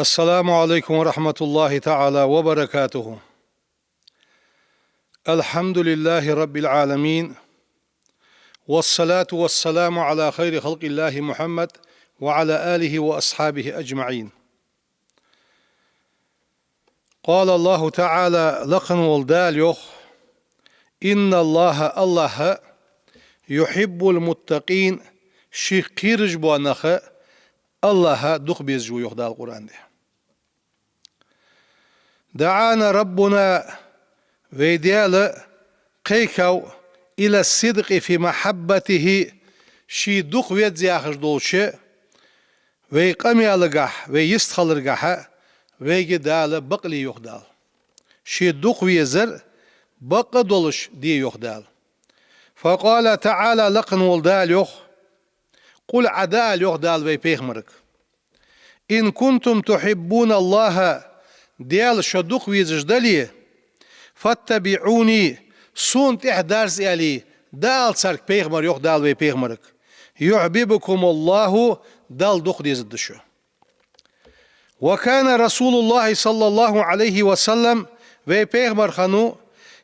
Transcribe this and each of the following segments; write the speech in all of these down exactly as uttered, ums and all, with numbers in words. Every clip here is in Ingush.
السلام عليكم ورحمة الله تعالى وبركاته. الحمد لله رب العالمين. والصلاة والسلام على خير خلق الله محمد وعلى آله وأصحابه أجمعين. قال الله تعالى, лакха вола Дала йоах: إن الله, АллахӀ, يحب المتقين, шийх кхераш бола нах АллахӀ дукха безаш ва, йоах Дала Къуръан тӀа. دعانا ربنا, вай Даьла кхайкав, إلى الصدق في محبته, ше дукха веза яхаш долча вай къамаьлагахьа, вай йистхиларгахьа, вайга Дала бакъле, йоах Дала. Ше дукха везар бакъ долаш де, йоах Дала. فقال تعالى, лакха вола Дала йоах: قل, Ӏа дӀаала, йоах Дала вай пайхамарга: إن كنتم تحبون الله, Даьла шо дукха везаш дале, فاتبعوني, сона тӀехьа дарза, аьле, дӀаала царга, пайхамар, йоах Дала вай пайхамарга. يحببكم الله, Далла дукха дезаргда шо. وكان رسول الله صلى الله عليه وسلم, вай пайхамар хиннав,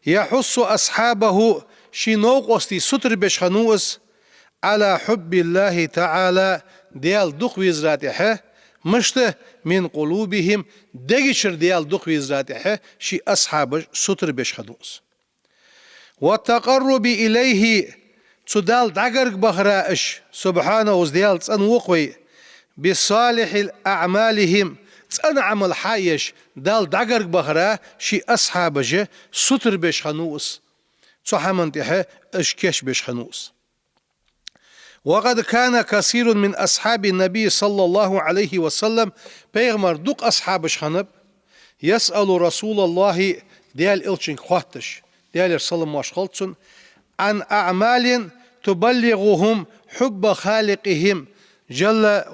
يحث أصحابه, ший новкъостий сутара беш хиннав из, على حب الله تعالى, Даьла дукха везара тӀехьа, мишта, من قلوبهم, дега чура Даьла дукха везара тӀехьа ший асхьабаш сутара беш хиннав из. والتقرب إليه, цу Далла дӀагаргбахара уж, سبحانه, из Даьла цӀенвоаккх вай, بصالح أعمالهم, цӀена Ӏамал хьаеш, Далла дӀагаргбахара ший асхьабаш сутара беш хиннав из. Цу хӀаман тӀехьа уж кийчбеш хиннав из. وقد كان كثير من أصحاب النبي صلى الله عليه وسلم, пайхамара дукха асхьабаш хиннаб, يسأل رسول الله, Даьла Элчанга хоатташ, Даьлера салам-моаршал хилда цунна, عن أعمال تبلغهم حب خالقهم جل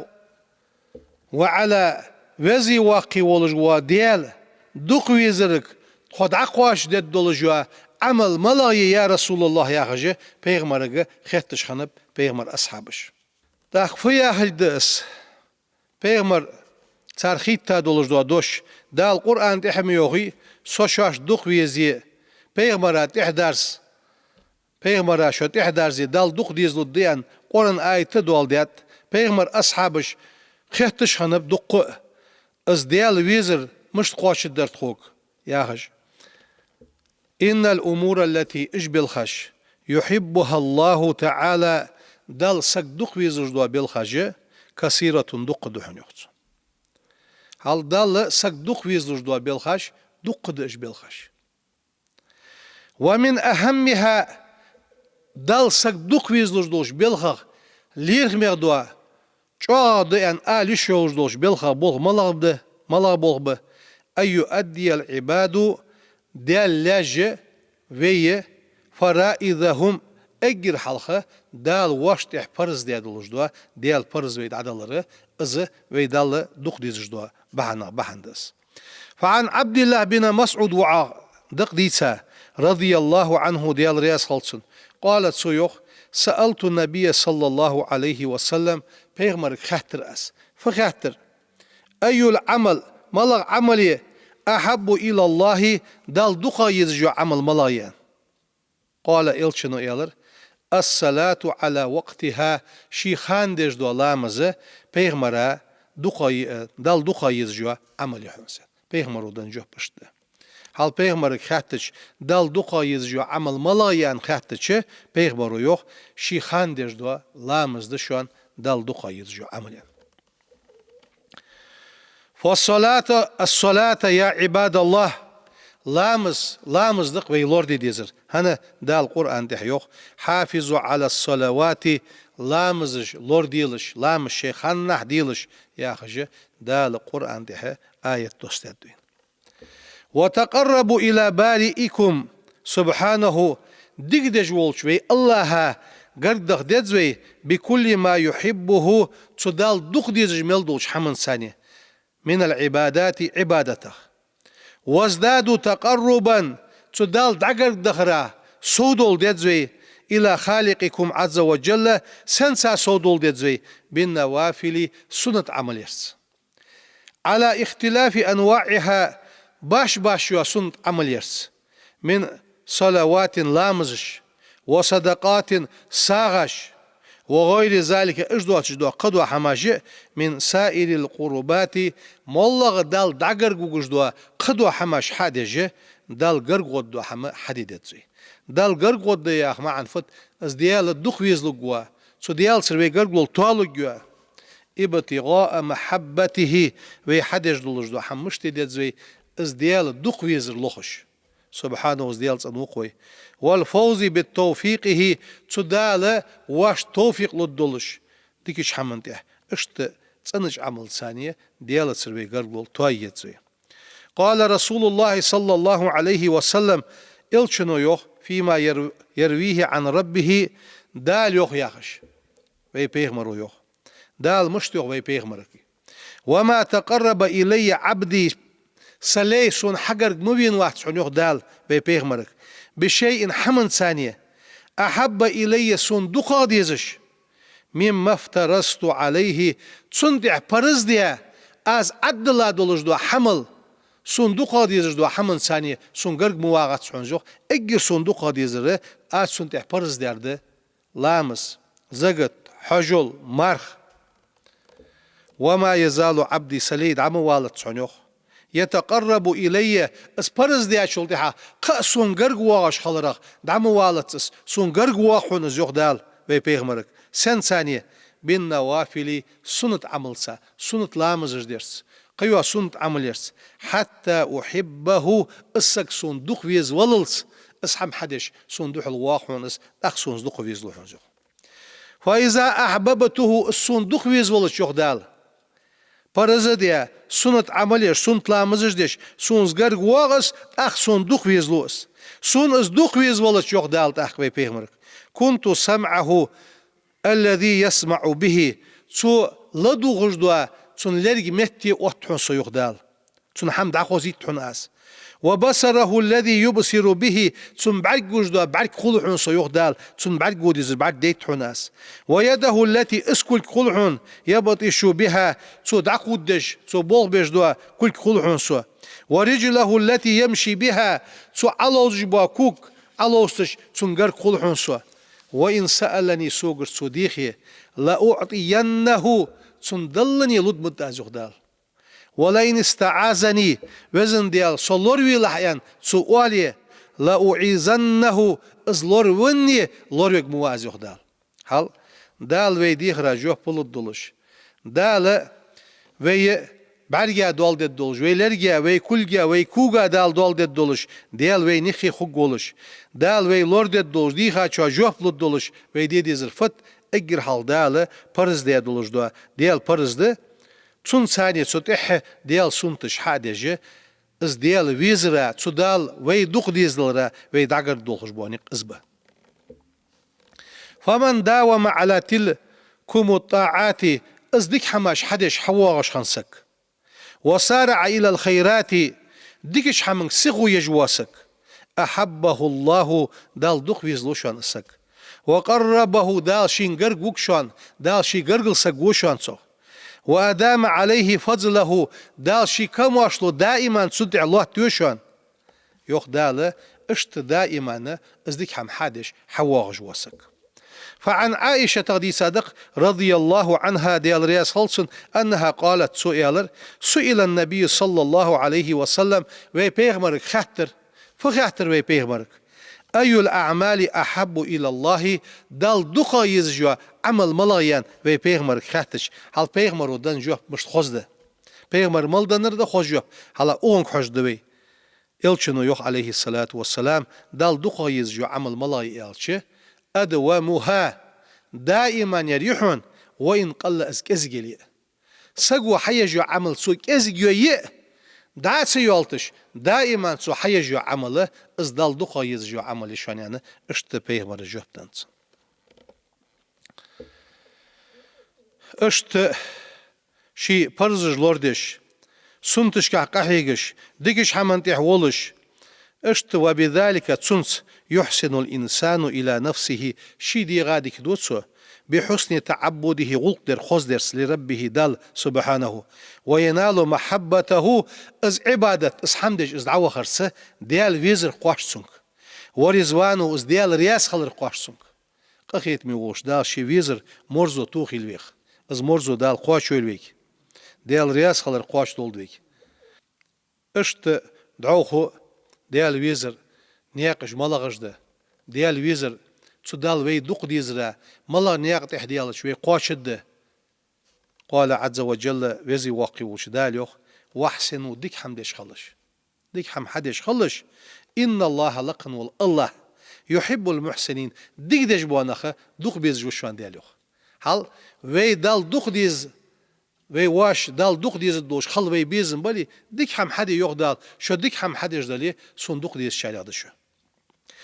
وعلا, веза-воккха волаш вола Даьла дукха везарга тхо дӀакхоачашдергдола Ӏамал малагӀа я, я رسول الله, яхаш, пайхамарга хоатташ хиннаб пайхамара асхьабаш. ТӀаккха фу яхилга да из? Пайхамара цар хийттадолаш дола дош, Дала Къуръан тӀа ма йоахий: «Со шоашта дукха везе, пайхамара тӀехьа дарза, пайхамара шо тӀехьа дарзе Далла дукха дезалургда», — аьнна, Къуръан аят а доаладаьд. Пайхамара асхьабаш хоатташ хиннаб дуккха а: «Из Даьла везар мишта кхоачашдергдар тхога?» — яхаш. «إن الأمور التي», уж белхаш, «يحبها الله تعالى», Далла саг дукха везаш дола белхаш, «كثيرة», дуккха да хьона, йоах цо. Хьал Далла саг дукха везаш дола белхаш, дуккха да уж белхаш. «ومن أهمها», Далла саг дукха везаш долча белхех лерхӀамегӀа дола, чӀоагӀа да аьнна ала йиш йолаш долча белхех болх малагӀа да, малагӀа болх ба: «أن يؤدي العباد», Даьла лаьша вай, «فرائضهم», эггара хьалха Дала вайна тӀехьа парз даь долаш дола, Даьла парз вай дӀадалар, из вай Далла дукха дезаш дола бахьанех бахьан да из. «فعن عبد الله بن مسعود», воӀах дакъа дийца, «رضي الله عنه», Даьла раьза хилва цунна, «قال», цо йоах: «سألت النبي صلى الله عليه وسلم», пайхамарга хаьттар аз. Фу хаьттар? «أي العمل», малагӀа Ӏамал я, «أحب إلى الله», Далла дукха езаш йола Ӏамал малагӀа я? «قال», Элчано аьлар: «الصلاة على وقتها», ший хана деш дола ламаз пайхамара дукха е-, Далла дукха езаш йола Ӏамал я хьона из. Пайхамаро денна жоп иштта да. Хьал пайхамарга хаьттача, Далла дукха езаш йола Ӏамал малагӀа я аьнна хаьттача, пайхамаро йоах, ший хана деш дола ламаз да шоана Далла дукха езаш йола Ӏамал, аьнна. «فالصلاة، الصلاة يا عباد الله», ламаз, ламаз да-кх вай лораде дезар. ХӀана, Дала Къуръан тӀа йоах: «حافظوا على الصلوات», ламазаш лораделаш, ламаз шоай ханнахьа делаш, яхаш, Дала Къуръан тӀа аят доссадаьд вайна. «وتقربوا إلى بارئكم سبحانه», дика деш волча вай АллахӀа гарга даха деза вай, «بكل ما يحبه», цу Далла дукха дезаш мел долча хӀаманца, «من العبادات», Ӏибадатех. «وازدادوا تقربا», цу Далла дӀагарга дахара совдовла деза вай, «إلى خالقكم عز وجل», сенца совдовла деза вай, «بالنوافل», суннат Ӏамалашца. على اختلاف أنواعها, башха-башха йола суннат Ӏамал яр цо, من صلوات, ламазаш, وصدقات, сагӀаш, وغير ذلك, уж доацаш дола кхыдола хӀамаш а, من سائر القربات, моллагӀа Далла дӀагарга вугаш дола кхыдола хӀамаш хьа а деш а, Далла гарга гӀоргдола хӀама хьаде деза вай. Далла гарга гӀоргда яха маӀан фуд? Из Даьла дукха везалургва, цу Даьлацара вай гаргало тоалургва. ابتغاء محبته, вай хьадеш долаш дола хӀама мишта де деза вай? Из Даьла дукха везар лохаш. سبحانه, из Даьла цӀена ва-кх вай. والفوز بتوفيقه, цу Дала воашта товфикъ лургдолаш дикача хӀаман тӀа. Иштта цӀенача Ӏамалца Даьлацара вай гаргало тоае еза вай. قال رسول الله صلى الله عليه وسلم, Элчано йоах, فيما ير-, يرويه عن ربه, Дала йоах яхаш. Вай пайхамаро йоах. Дала мишта йоах вай пайхамарга: وما تقرب إلي عبدي, са лай сона хьагарга ма вена вац хьона, йоах Дала вай пайхамарга, بشيء, хӀаманца, أحب إلي, сона дукхагӀа дезаш, مما افترضت عليه, цунна тӀа парз даь, аз Ӏаддала долаш дола Ӏамал, сона дукхагӀа дезаш дола хӀаманца сона гарга ма вагӀац хьона, йоах, эггара сона дукхагӀа дезар аз цунна тӀа парз даьр да: ламаз, закат, хьажол, марха. وما يزال عبدي, са лай дӀа ма валац хьона, йоах, يتقرب إلي, аз парз даьчул тӀехьагӀа кхы а сона гарга воагӀаш хиларах дӀа ма валац из, сона гарга воагӀа хьона из, йоах Дала вай пайхамарга. Сенца? بالنوافل, суннат Ӏамалца, суннат ламазаш дарца, кхыйола суннат Ӏамал ярца. حتى أحبه, из саг сона дукха веза валлалца, из хӀама хьадеш сона духьал воагӀа хьона из, тӀаккха сона из дукха везалу хьона из, йоах. فإذا أحببته, из сона дукха веза валлалца, йоах Дала, парз а даь, суннат Ӏамал еш, суннат ламазаш деш, сона из гарга воагӀа из, тӀаккха сона дукха везалу из. Сона из дукха веза валлалца, йоах Дала тӀаккха вай пайхамарга, كنت سمعه الذي يسمع به, цо ладувгӀаш дола цун лерга метте отт хьона со, йоах Дала. Цунна хӀама дӀахозийт хьона аз. وبصره الذي يبصر به, цун бӀарг гуш дола бӀарг хул хьона со, йоах Дала. Цун бӀарг гу дезар бӀарг дайт хьона аз. ويده التي, из кулг хул хьона, يبطش بها, цо дӀакхувдаш, цо болх беш дола кулг хул хьона со. ورجله التي يمشي بها, цо Ӏаловзаш бола ког Ӏаловзаш, цун гарга хул хьона со. وإن سألني, согара цо дийхе, لأعطينه, цунна даллане лургда аз, йоах Дала. ولئن استعاذني, Веза Даьла, со лоравелахь аьнна цо оале, لأعيذنه, из лоравенне лоравергва аз, йоах Дала. Хьал, Дала вай дехара жоп лургдолаш, Дала вай бӀарга доал дергдолаш, вай лерга, вай кулга, вай кога Дала доал дергдолаш, Даьла вайна юххе хургволаш, Дала вай лорадергдолаш, дийхачоа жоп лургдолаш, вай де дезар фуд? Эггара хьалха Дала парз даь долаш дола, Даьла парз да, цунца, цу тӀехьа Даьла суннаташ хьа а деш а, из Даьла везара, цу Дала вай дукха дезалара вай дӀагарга долхаш бола никъ из ба. فمن داوم على تلكم الطاعات, из дика хӀамаш хьадеш хьавоагӀаш хинна саг, وسارع إلى الخيرات, дикача хӀаманга сихо еш вола саг, أحبه الله, Дала дукха везалу шоана из саг, وقربه, Дала шийна гарга вуг шоана, Дала ший гаргара саг ву шоана цох, وأدام عليه فضله, Дала ший камоаршал даиман цунна тӀа лоаттаю шоана. Йоах Дала, иштта даиман из дика хӀама хьа а деш хьавоагӀаш вола саг. فعن عائشة, тӀаккха дийцад-кх, رضي الله عنها, Даьла раьза хилва цунна, أنها قالت, цо аьлар: سئل النبي صلى الله عليه وسلم, вай пайхамарга хаьттар. Фу хаьттар вай пайхамарга? أي الأعمال أحب إلى الله, Далла дукхагӀа езаш йола Ӏамал малагӀа я аьнна вай пайхамарга хаьттача, хьал пайхамаро даь жоп мишта хоза да. Пайхамаро мел даьр да хоза жоп, хьал укхунга хьожаргда вай. Элчано йоах, عليه الصلاة والسلام, Далла дукхагӀа езаш йола Ӏамал малагӀа я аьлча, أدومها, даиман яр я хьона, وإن قل, из кӀезига яле а. Саго хьаеш йола Ӏамал цо кӀезига йоае а, дӀа а ца йоалийташ, даиман цо хьаеш йола Ӏамал, из Далла дукхагӀа езаш йола Ӏамал я шоана аьнна, иштта пайхамаро жоп даьд цунна. Иштта ший парзаш лорадеш, суннаташка къахьегаш, дикача хӀаман тӀа волаш, Иштта وبذلك цунца يحسن الإنسان إلى نفسه ший дегӀа дика ду цо, بحسن تعبده гӀулакх дер хоза дерца لربه Далла سبحانه, وينال محبته из Ӏибадат, из хӀама деш, из дӀавахарца Даьла везар кхоач цунга, ورضوانه из Даьла раьза хилар кхоач цунга. Къахетаме волча Дала ший везар марзо тохийла вайх. Из марзо Дала кхоачавойла вайга. Даьла раьза хилар кхоачадолда вайга. Иштта дӀахо Даьла везар наькъаш малагӀаш да. Даьла везар, цу Далла вай дукха дезара, малагӀа наькъа тӀехь даьлча вай кхоачаргда. قال عز وجل веза воккха волча Дала йоах: وأحسنوا дика хӀама деш хилалаш. Дика хӀама хьадеш хилалаш. إن الله лакха вола АллахӀ يحب المحسنين дика деш бола нах дукха безаш ва шоана Дала йоах. Хьал вай Далла дукха деза, вай воаш Далла дукха дезаш долаш хила вай безам бале, дика хӀама хьаде йоах Дала, шо дика хӀама хьадеш дале, сона дукха дезачарех да шо.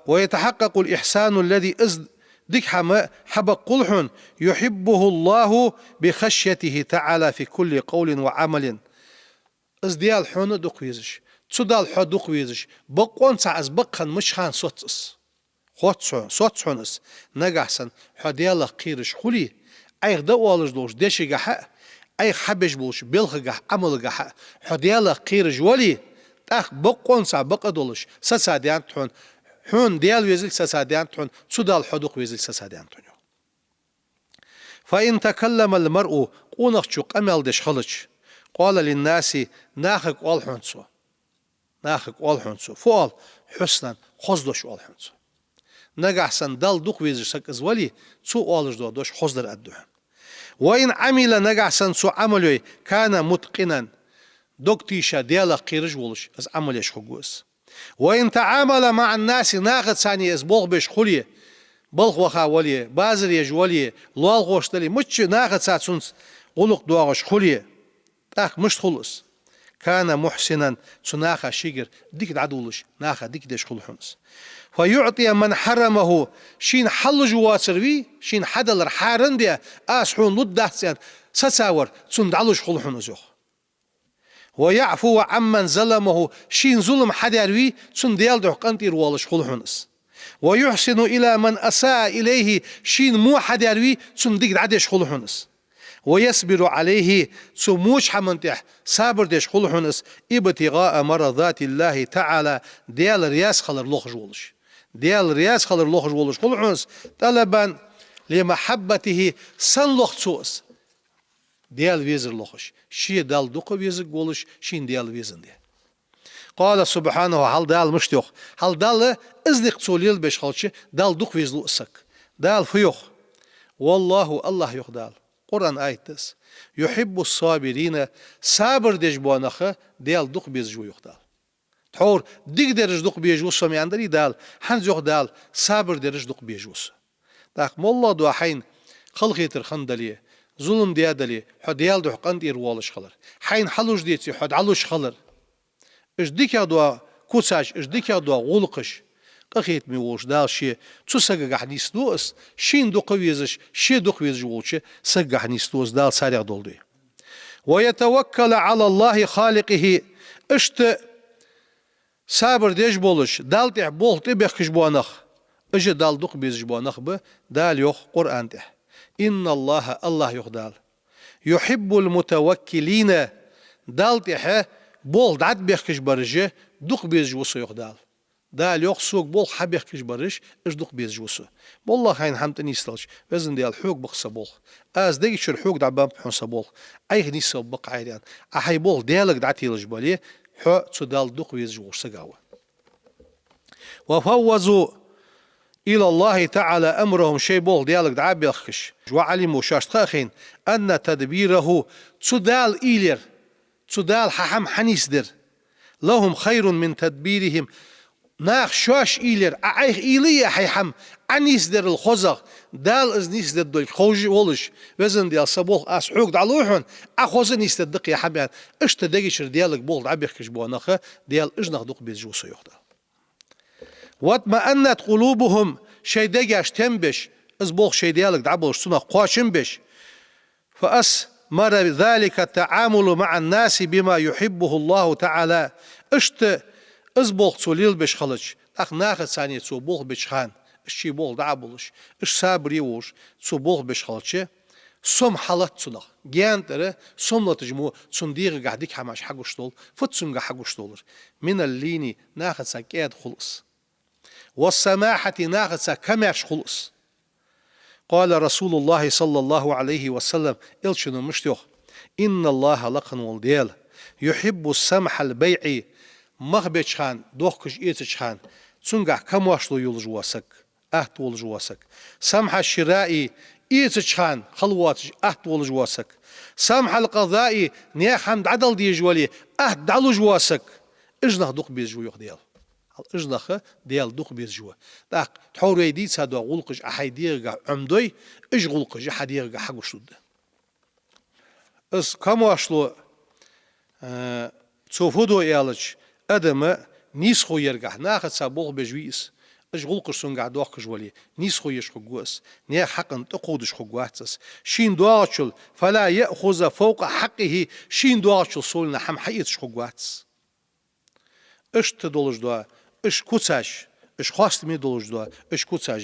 ويتحقق الإحسان الذي из дика хӀама хьабаккхал хьона, يحبه الله بخشيته تعالى في كل قول وعمل. Из Даьла хьона дукха везаш, цу Далла хьо дукха везаш, боккъонца из бакъ хинна мича хана соц из. Хоц хьона, соц хьона из. Нагахь санна хьо Даьлах кхераш хуле, Ӏайха дӀаоалаш долча дешагахьа а, Ӏайха хьабеш болча белхагахьа, Ӏамалагахьа а хьо Даьлах кхераш вале, тӀаккха боккъонца бакъ долаш сацадаьннад хьона, хьона Даьла везалга сацадаьннад хьона, цу Далла хьо дукха везалга сацадаьннад хьона. فإن تكلم المرء къонахчо къамаьл деш хилча, قال للناس нахага оал хьона цо. Нахага оал хьона цо. Фу оал? حسنا хоза дош оал хьона цо. Нагахь санна Далла дукха везаш саг из вале, цо оалаш дола дош хоза дар аргда хьона. وإن عمل нагахь санна цо Ӏамал йой, كان متقنا дог тийша Даьлах кхераш волаш из Ӏамал еш хургва из. وإن تعامل مع الناس нахаца из болх беш хуле, балха ваха вале, базар еш вале, лоалахошта дале, мичча нахаца цунца гӀулакх доагӀаш хуле, тӀаккха мишта хул из? كان محسنا цу наха шийгара дика дӀадувлаш, наха дика деш хул хьона из. فيعطي من حرمه шийна хьалуш воацар вий, шийна хьадалар хьарам де, аз хьона лургдац аьнна сацавар, цунна дӀалуш хул хьона из йоах. ويعفو عمن ظلمه шийна зулам хьадаьр вий, цунна Даьла духьа къинтӀера воалаш хул хьона из. ويحسن إلى من أساء إليه шийна во хьадаьр вий, цунна дика дӀадеш хул хьона из. ويصبر عليه цу воча хӀаман тӀехь сабар деш хул хьона из, ابتغاء مرضات الله تعالى Даьла раьза хилар лохаш волаш. Даьла раьза хилар лохаш волаш хул хьона из, طلبا لمحبته сенна лох цо из? Даьла везар лохаш, ше Далла дукха везарг волаш, шийна Даьла везандаь. قال سبحانه хьал Дала мишта йоах? Хьал Далла из никъ цо лелабеш хилча, Далла дукха везалу из саг. Дала фу йоах? والله АллахӀ йоах Дала, Къуръан аят да из, يحب الصابرين сабар деш бола нах Даьла дукха безаш ва йоах Дала. Тхьовра дика дераш дукха безаш ва со ма аьннадарий Дала, хӀанз йоах Дала, сабар дераш дукха безаш ва со. ТӀаккха моллагӀа дола хьайна халахетар хинна дале, зулам даь дале, хьо Даьла духьа къинтӀера воалаш хилар, хьайна хьалуш деце, хьо дӀалуш хилар. Уж дикагӀа дола куцаш, уж дикагӀа дола гӀулакхаш, къахетаме волча Дала ше цу сагагахьа нийсду из, шийна дукха везаш, ше дукха везаш волча сагагахьа нийсду из, Дала царех долда вай. ويتوكل على الله خالقه иштта сабар деш болаш, Далла тӀехь болх тӀабехкаш бола нах, уж Далла дукха безаш бола нах ба, Дала йоах Къуръан тӀехь. إن الله АллахӀ йоах Дала, يحب المتوكلين Далла тӀехь болх дӀатӀабехкаш бараш дукха безаш ва со йоах Дала. Дала йоах, сога болх хьабехкаш бараш, уж дукха безаш ва со. МоллагӀа хьайна хӀама тӀа нийсделча, Везан Даьла, хьога ба-кх са болх. Аз дега чура хьога дӀабеннаб хьона са болх. Ӏайха нийсса ба-кх Ӏа ер аьнна. Ӏа хьай болх Даьлага дӀателаш бале, хьо цу Далла дукха везаш волча сага ва. وفوضوا إلى الله تعالى أمرهم шоай болх Даьлага дӀа а бехкаш, وعلموا шоашта ха а хайна, أن تدبيره цу Дала уйла яр, цу Дала хьа хӀама хьанийсдар, لهم خير من تدبيرهم наха шоаш уйла яр, Ӏа Ӏайха уйла а яь хьай хӀама Ӏа нийсдерал хозагӀа, Дала из нийсдергдолга ховш волаш, Везан Даьла, са болх аз хьога дӀалу хьона, Ӏа хоза нийсдергда-кх ер хӀама аьнна, иштта дега чура Даьлага болх дӀабехкаш бола нах, Даьла уж нах дукха безаш ва со йоах Дала. واطمأنت قلوبهم шоай дегаш тем беш, из болх шоай Даьлага дӀаболаш цунах кхоачам беш. فأثمر ذلك التعامل مع الناس بما يحبه الله تعالى иштта Из болх цо лелабеш хилча, тӀаккха нахаца цхьана цо болх беча хана, уж ший болх дӀа а болаш, уж сабаре а волаш, цо болх беш хилча, сом хьалац цунах. Гаьна тӀара сом латаш мо цун дегӀагахь дика хӀамаш хьагуш дола, фуд цунгахь хьагуш долар? من اللين, нахаца кӀаьда хул из. والسماحة, нахаца камаьрша хул из. قال رسول الله صلى الله عليه وسلم, Элчано мишта йоах: إن الله, лакха вола Даьла, يحب السمح البيع, мах беча хана, дохкаш-эцача хана, цунгахь камаьршало йолаш вола саг, атта волаш вола саг. سمح الشراء, эцача хана хала воацаш атта волаш вола саг. سمح القضاء, наьха хӀама дӀадала дезаш вале, атта дӀалуш вола саг. Уж нах дукха безаш ва, йоах Даьла. Хьал уж нах Даьла дукха безаш ва. ТӀаккха тхьовра вай дийца дола гӀулакхаш Ӏа хьай дегӀагахь Ӏомадой, уж гӀулакхаш хьа дегӀагахь хьагуш лургда. Из камаьршало, э, цо фу ду аьлча, адама нийсхо яргахь, нахаца болх беш вий из. Уж гӀулакхаш цунгахь дохкаш вале, нийсхо еш хургва из, наьха хьакъан тӀакхувдаш хургвац из. Шийна доагӀачул, فلا يأخذ فوق حقه, шийна доагӀачул совнагӀа хӀама хьаэцаш хургвац из. Иштта долаш дола уж куцаш, уж хоастаме долаш дола уж куцаш,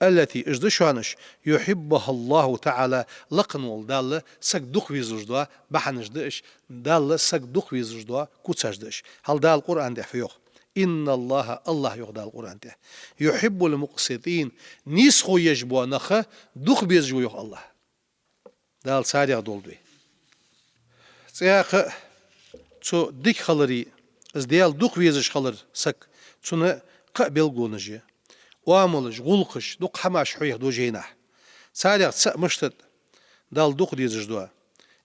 التي, уж да шоана уж, يحبها الله تعالى, лакха вола Даьла саг дукха везаш дола бахьанаш да уж, Даьла саг дукха везаш дола куцаш да уж. Хьал Дала Къуръан тӀа фу йоах: إن الله, АллахӀ, йоах Дала Къуръан тӀа, يحب المقسطين, нийсхо еш бола нах дукха безаш ва, йоах АллахӀ. Дала царех долда вай. ЦӀаькха а цу дика хилари, из Даьла дукха везаш хилар саг, цун кхы а белгалонаш я. Оамалаш, гӀулакхаш, дукха хӀамаш хьоахаду жайнашка. Царех цаӀ мишта да, Даьла дукха дезаш дола: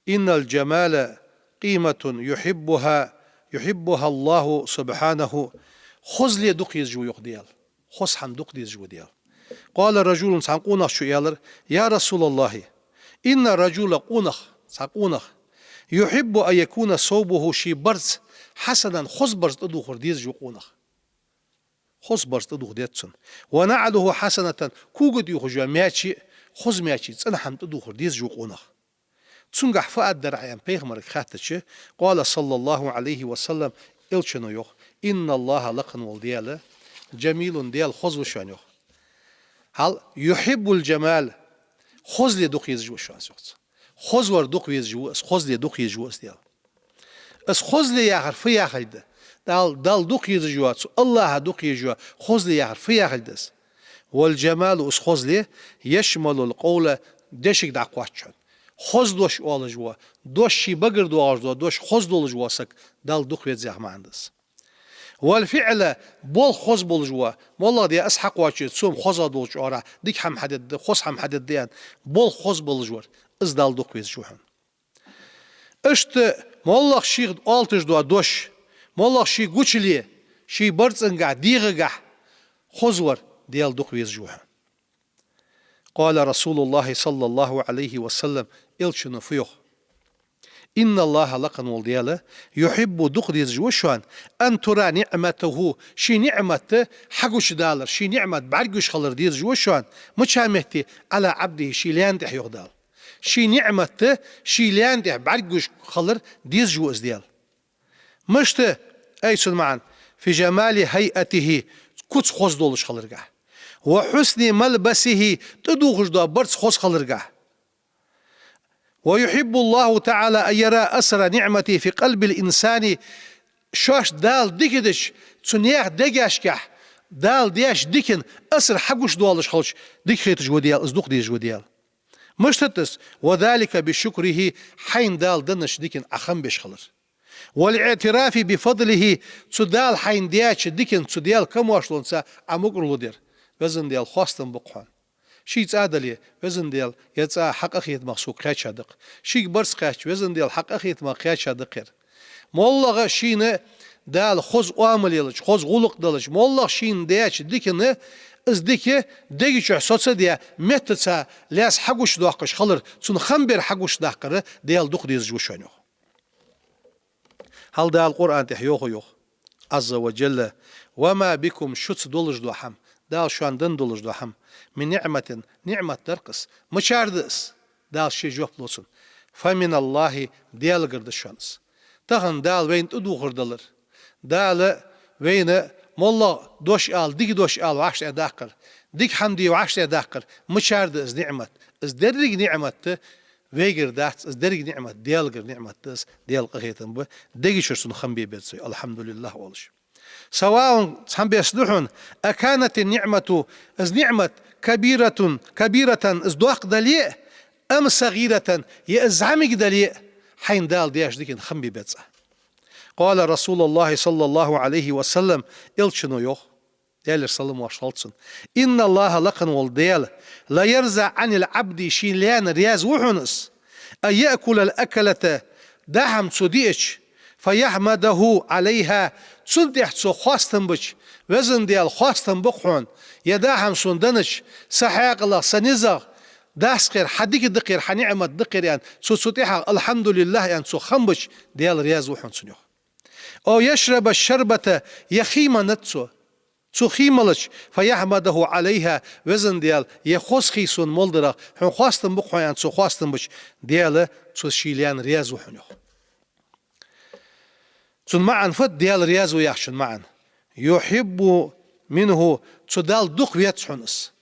إن الجمال قيمة يحبها، يحبها الله سبحانه. Хозал дукха езаш ва, йоах Даьла. Хоза хӀама дукха дезаш ва Даьла. قال رجل, цхьан къонахчо аьлар: يا رسول الله, إن الرجل, къонах, цхьа къонах, يحب أن يكون ثوبه, ший барзкъа, حسنا, хоза барзкъа тӀадувхар дезаш ва къонах. Хоза барзкъа тӀадувха деза цунна. ونعله حسنة, кога тӀаювхаш йола маьчи, хоза маьчи, цӀена хӀама тӀадувхар дезаш ва къонах. Цунгахь фу аргдар Ӏа, аьнна, пайхамарга хаьттача, قال صلى الله عليه وسلم, Элчано йоах: إن الله, лакха вола Даьла, جميل, Даьла хоза ва шоана, йоах. Хьал, يحب الجمال, хозал дукха езаш ва шоана, йоах цо. Хоза вар дукха везаш ва из, хозал дукха езаш ва из Даьла. Из хозал яхар фу яхилга да? Даьла, Даьла дукха езаш ва, цу АллахӀа дукха езаш ва, хозал яхар фу яхилга да из? والجمال, из хозал, يشمل القول, дешага дӀакхоач хьона. Хоза дош оалаш вола, дош ший багара доагӀаш дола, дош хоза долаш вола саг Даьла дукха веза яха маӀан да из. والفعل, болх хоза болаш вола, моллагӀа де аз хьакхоаче, цо-м хоза долча оагӀорахьа дика хӀама хьадергда, хоза хӀама хьадергда аьнна, болх хоза болаш вар, из Даьла дукха везаш ва хьона. Иштта моллагӀа шийх оалаш дола дош, моллагӀа ший гучале, ший барзкъангахь, дегӀагахь хоза вар Даьла дукха везаш ва хьона. قال رسول الله صلى الله عليه وسلم, Элчано фу йоах: إن الله, лакха вола Даьла, يحب, дукха дезаш ва шоана, أن ترى نعمته, ший ниӀмат хьагучадалар, ший ниӀмат бӀаргагуш хилар дезаш ва шоана, мича метте, على عبده, ший лаьна тӀа, йоах Дала. Ший ниӀмат ший лаьна тӀа бӀаргагуш хилар дезаш ва из Даьла. Мишта, ай цун маӀан: في جمال هيئته, куц хоза долаш хиларгахь. وحسن ملبسه, тӀадувхаш дола барзкъа хоза хиларгахь. ويحب الله تعالى أن يرى أثر نعمته في قلب الإنسان, шоашта Дала дика дича, цу наьха дегашкахь Дала деш дикан асар хьагуш долаш хилча, дика хеташ ва Даьла, из дукха дезаш ва Даьла. Мишта да из? وذلك بشكره, хьайна Дала деннача дикан Ӏа хам беш хилар. والاعتراف بفضله, цу Дала хьайна деча дикан, цу Даьла камаьршалонца Ӏа мукӀарло дар. Везан Даьла, хоастам ба-кх хьона. Ший цӀа дале, везан Даьла, ер цӀа хьа къахетамах сога кхаьча да-кх. Шийга барзкъа кхаьчача, везан Даьла, хьа къахетамах кхаьча да-кх ер. МоллагӀа шийна Дала хоза оамал елча, хоза гӀулакх делча, моллагӀа шийна деча дикана, из дика дега чу соцадаь, меттаца лаьца хьагучадоаккхаш хилар, цунна хам бер хьагучадаккхар Даьла дукха дезаш ва шоана, йоах. Хьал Дала Къуръан тӀа йоах, йоах, عز وجل: وما بكم, шуца долаш дола хӀама, Дала шоана денна долаш дола хӀама, من نعمة, ниӀмат дар-кх из. Мичара да из? Дала ше жоп лу цунна: فمن الله, Даьлагара да шоана из. Тахан Дала вайна тӀадувхар далар, Дала Вайна моллагӀа дош ала, дика дош ала вӀаштӀехьадаккхар, дика хӀама де вӀаштӀехьадаккхар, мичара да из ниӀмат? Из деррига ниӀмат вайгара дац, из деррига ниӀмат Даьлагара ниӀмат да из, Даьла къахетам ба, дега чура цунна хам бе беза вай, الحمد لله оалаш. سواء, цхьан бесса да хьона, أكانت النعمة, из ниӀмат, كبيرة, كبيرة, из доккха дале а, أم صغيرة, е из зӀамига дале а, хьайна Дала деш диканна хам бе беза. قال رسول الله صلى الله عليه وسلم, Элчано йоах, Даьлера салам-моаршал хилда цунна: إن الله, лакха вола Даьла, ليرضى عن العبد, ший лаьна раьза ва хьона из, أن يأكل الأكلة, даа хӀама цо диача, فيحمده عليها, цунна тӀехьа цо хоастам бича, везан Даьла, хоастам ба-кх хьона, ер даа хӀама сона деннача, са хьаькъалах, са низагӀа, дас кхера, хьа дика да кхера, хьа ниӀмат да кхера аьнна, цо цу тӀехьагӀа الحمد لله аьнна цо хам бича, Даьла раьза ва хьона цунна, йоах. أو يشرب الشربة, е хий меннад цо. Цо хий мелча, فيحمده عليها, везан Даьла, ер хоза хий сона мел дарах, хьона хоастам ба-кх хьона аьнна цо хоастам бича, Даьла цо ший лаьна раьза ва хьона, йоах. Цун маӀан фуд, Даьла раьза ва яхачун маӀан? يحب منه, цу Далла дукха веза хьона из.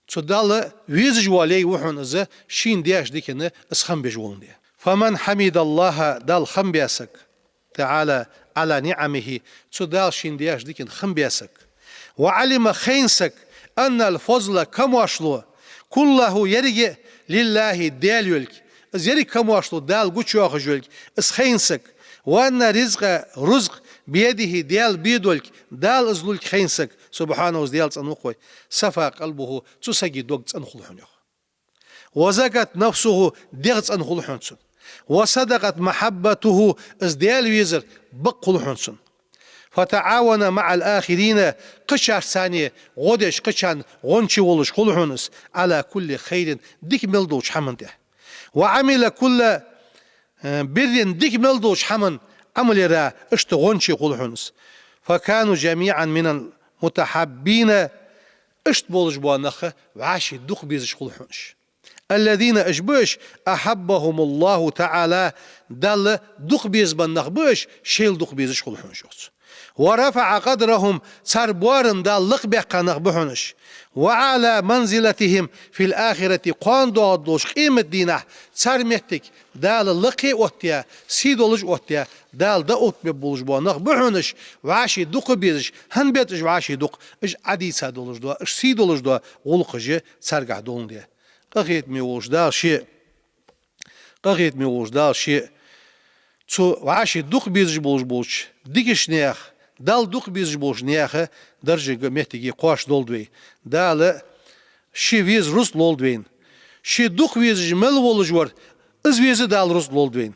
Цу Далла везаш вола лай ва хьона из, шийна деш диканна из хам беш воландаь. فمن حمد الله, Далла хам баь саг, تعالى على نعمه, цу Дала шийна деш диканна хам баь саг, وعلم, хайна саг, أن الفضل, камоаршал, كله, еррига а, لله, Даьла йолга, из еррига камоаршал Дала гучайоахаш йолга, из хайна саг, وأن الرزق, рузкъ, بيده, Даьла бе долга, Дала из лулга хайна саг, سبحانه, из Даьла цӀена ва-кх вай, صفا قلبه, цу сага дог цӀена хул хьона, йоах. وزكت نفسه, дегӀ цӀена хул хьона цун. وصدقت محبته, из Даьла везар бакъ хул хьона цун. فتعاون مع الآخرين, кхычарца цхьана гӀо деш, кхычарна гӀончий волаш хул хьона из, على كل خير, дика мел долча хӀаман тӀа. وعمل كل بر, дика мел долча хӀаман Ӏамал яра, иштта гӀончий хул хьона из. فكانوا جميعا من المتحابين, иштта болаш бола нах вӀаший дукха безаш хул хьона уж. الذين, уж ба уж, أحبهم الله تعالى, Далла дукха безабенна нах ба уж, шоайла дукха безаш хул хьона уж, йоах цо. ورفع قدرهم, цар боарам Дала лакхбаьккха нах ба хьона уж. وأعلى منزلتهم في الآخرة, кхоана доагӀаргдолча къематдийнахьа цар моттиг Дала лакхе оттаяь, сий долаш оттаяь, Дала дӀаоттабергболаш бола нах ба хьона уж, вӀаший дукха безаш, хӀана беза уж вӀаший дукха, уж Ӏодийца долаш дола, уж сий долаш дола гӀулакхаш царгахьа доландаь. Къахетаме волча Дала ше, къахетаме волча Дала ше, цу вӀаший дукха безаш болаш болча дикача наьха, Далла дукха безаш болча наьха даржага, моттиге кхоачаш долда вай. Дала ше веза рузкъа лолда вайна. Ше дукха везаш мел волаш вар, из веза Дала рузкъа лолда вайна.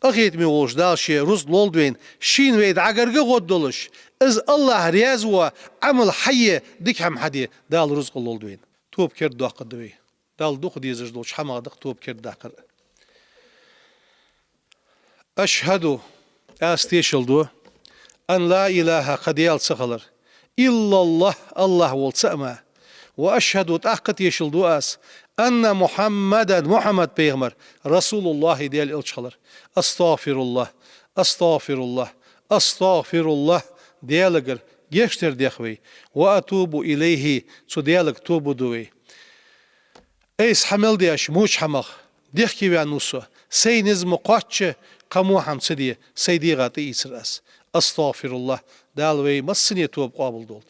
Къахетаме волча Дала ше рузкъа лолда вайна. Шийна вай дӀагарга гӀоргдолаш, из АллахӀ раьза вола Ӏамал хьае, дика хӀама хьаде Дала рузкъа лолда вайна. Тоба керда доаккхаргда вай. Далла дукха дезаш долча хӀамах да-кх тоба кердадаккхар. أشهد, аз тешал ду, أن لا إله, кхы Даьла ца хилар, إلا الله, АллахӀ вола цаӀ мара. وأشهد, тӀаккха тешал ду аз, أن محمدا, Мухьаммад пайхамар, رسول الله, Даьла элча хилар. أستغفر الله, أستغفر الله, أستغفر الله, Даьлагара гешт дар дех вай. وأتوب إليه, цу Даьлага тоба ду вай. Айса хьа мел деш воча хӀамах дехке ваьнна ва со, сай низ ма кхоачча, кхы во хӀама ца де, сай дегӀа тӀаийцар аз. أستغفر الله, Дала вай массане тоба къоабалдолда.